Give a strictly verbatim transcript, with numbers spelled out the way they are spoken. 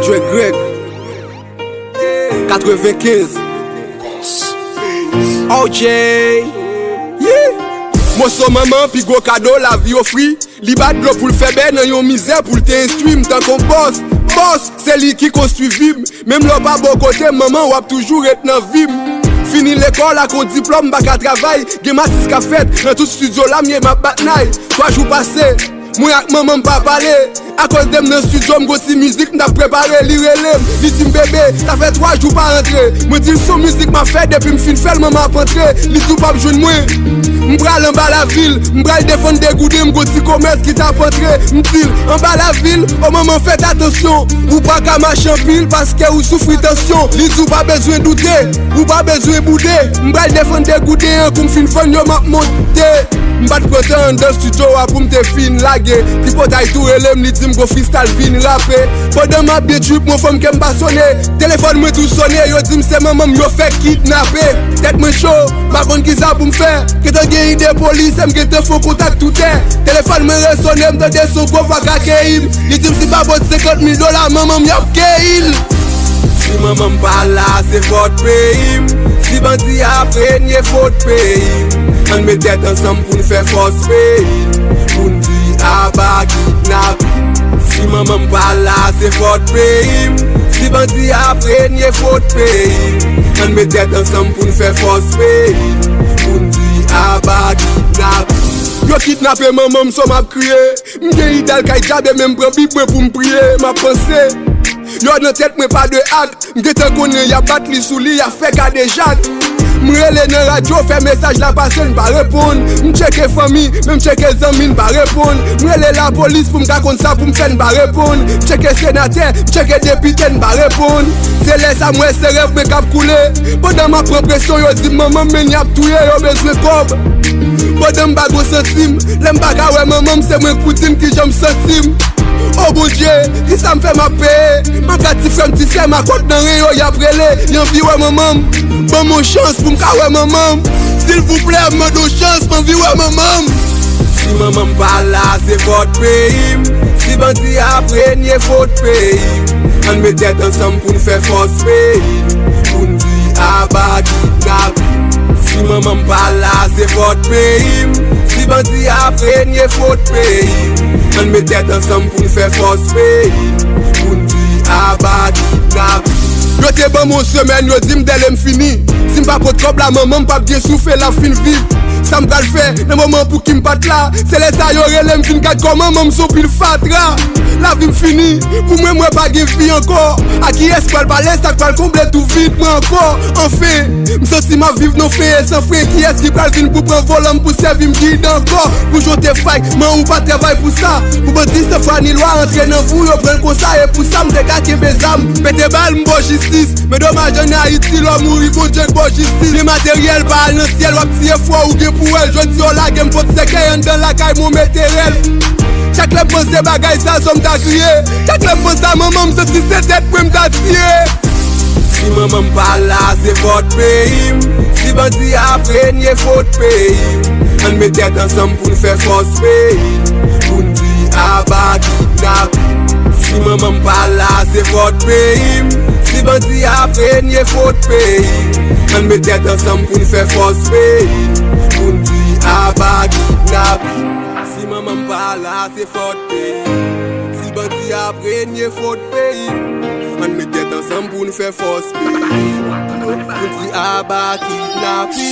Dre Greg, katrevenkenz. O J. Yeah. Moso manman, pi gwo kado lavi ofri. Li bat dlo pou l fè bè nan yon mizè pou l te enstwi m tankou bòs. Bòs, se li ki konstwi vi m. Menm lè w pa bò kote m, manman, w ap toujou ret nan vi m. Fini lekòl ak yon diplòm, m pa ka travay. Gen matis k ap fèt nan tout estidyo la, m ye m ap bat nay. Twa jou pase, mwen ak manman m pa pale. Akoz de m nan estidyo, m gon ti mizik m t ap prepare. Li rele m, li di m, "Bebe, sa fè twa jou pa rantre." Mwen di l, "Se yon mizik m ap fè, depi m fin fè l, manman ap antre." Li di, "W p ap jwenn mwen." M pral anba lavil, m pral defann degouden, m gon ti komès ki t ap antre. M di l, "Anba lavil, o manman, fèt atansyon. Ou pa ka mache anpil paske ou soufri tansyon." Li di, "W pa bezwen doute, w pa bezwen boude." M pral defann degouden an, kou m fin fann yo, m ap monte. M pa t pran tan anndan estidyo a pou m te fin lage. Tripotay tou rele m, li di m gon freestyle vin rape. Pandan m ap byen trip, mwen fanm kè m pa sone. Telefòn mwen tou sone, yo di m se manman m yo fèk kidnape. Tèt mwen cho, m pa konn kisa pou m fè. Gentan gen ide polis, m gentan fè kontak toutè. Telefòn mwen resone, m tande se yon gwo vwa k akeyi m. Li di m si m pa pote senkant mil dola, manman m y ap keyi l. Si manman m pa la, se fòt peyi m. Si bandi ap renye, fòt peyi m. Ann met tèt ansanm pou n fè fòs peyi n. Pou n di aba kidnapin. Si manman m pa la, se fòt peyi m. Si bandi ap renye, fòt peyi m. Ann met tèt ansanm pou n fè fòs peyi n. Pou n di aba kidnapin. Yo kidnape manman m, so m ap kriye. M gen ide al kay djab e menm pran Bib mwen pou m priye. M ap panse. Yo nan tèt mwen pa de ak. M gentan konnen y ap bat li sou li, y ap fè kadejak. M rele nan radyo, fè mesaj la pase, n pa reponn. M tcheke fanmi, men m tcheke zanmi, n pa reponn. M rele lapolis pou m ka konn sa pou m fè, n pa reponn. M tcheke senatè, m tcheke depite, n pa reponn. Se lè sa m wè se rèv mwen k ap koule. Pandan m ap pran presyon, yo di m manman m, men y ap touye, yo bezwen kòb. Pandan m pa gon santim, lè m pa ka wè manman m, se mwen k pou di m kijan m santi m. O Bondye, kisa m fè m ap peye? M ap gad ti frè m, ti sè m, akòt nan ren yo, y ap rele, y anvi wè manman m. Ban m yon chans pou m ka wè manman m. Silvouplè, m mande yon chans, m anvi wè manman m. Si manman m pa la, se fòt peyi m. Si bandi ap renye, fòt peyi m. Ann met tèt ansanm pou n fè fòs peyi n. Pou n di aba kidnapin. Si manman m pa la, se fòt peyi m. Si bandi ap renye, fòt peyi m. Ann met tèt ansanm pou n fè fòs peyi n. Pou n di aba kidnapin. Yo te ban m yon semèn, yo di m dèlè m fini. Si m pa pot kòb la, manman m p ap gen souf e l ap fin viv. Sa m pral fè nan moman pou ki m pa t la? Se lè sa yo rele m vin gad kòman manman m se yon pil fatra. Lavi m fini, pou mwen m wè pa gen vi ankò. A kiyès pral pale sa k pral konble tou vid mwen ankò? Anfen, m santi m ap viv nan fen e san fren. Kiyès ki pral vin pou pran volan m pou sèvi m gid ankò? Pou jan w te fay, man ou pa travay pou sa. Pou bandi san fwa ni lwa antre nan vi w, yo pran l konsa. E pou sa m te ka kenbe zam, pete bal m ba w jistis. Men domaj ann Ayiti, lè w mouri, Bondye k ba w jistis. Gen materyèl pa al nan syèl, w ap tiye fwa ou gen pou wè l. Jodi a w lage m pot sèkèy anndan lakay mwen w mete rèl. Chak lè m panse bagay sa, zò m ta kriye. Chak lè m panse a manman m, santi se tèt mwen m ta tiye. Si manman m pa la, se fòt peyi m. Si bandi ap renye, fòt peyi m. Ann met tèt ansanm pou n fè fòs peyi n. Pou n di aba kidnapin. Si manman m pa la, se fòt peyi m. Si bandi ap renye, fòt peyi m. Ann met tèt ansanm pou n fè fòs peyi n. Pou n di aba kidnapin. Si manman m pa la, se fòt peyi m. Si bandi ap renye, fòt peyi m. Ann met tèt ansanm pou n fè fòs peyi n. Pou n di aba kidnapin.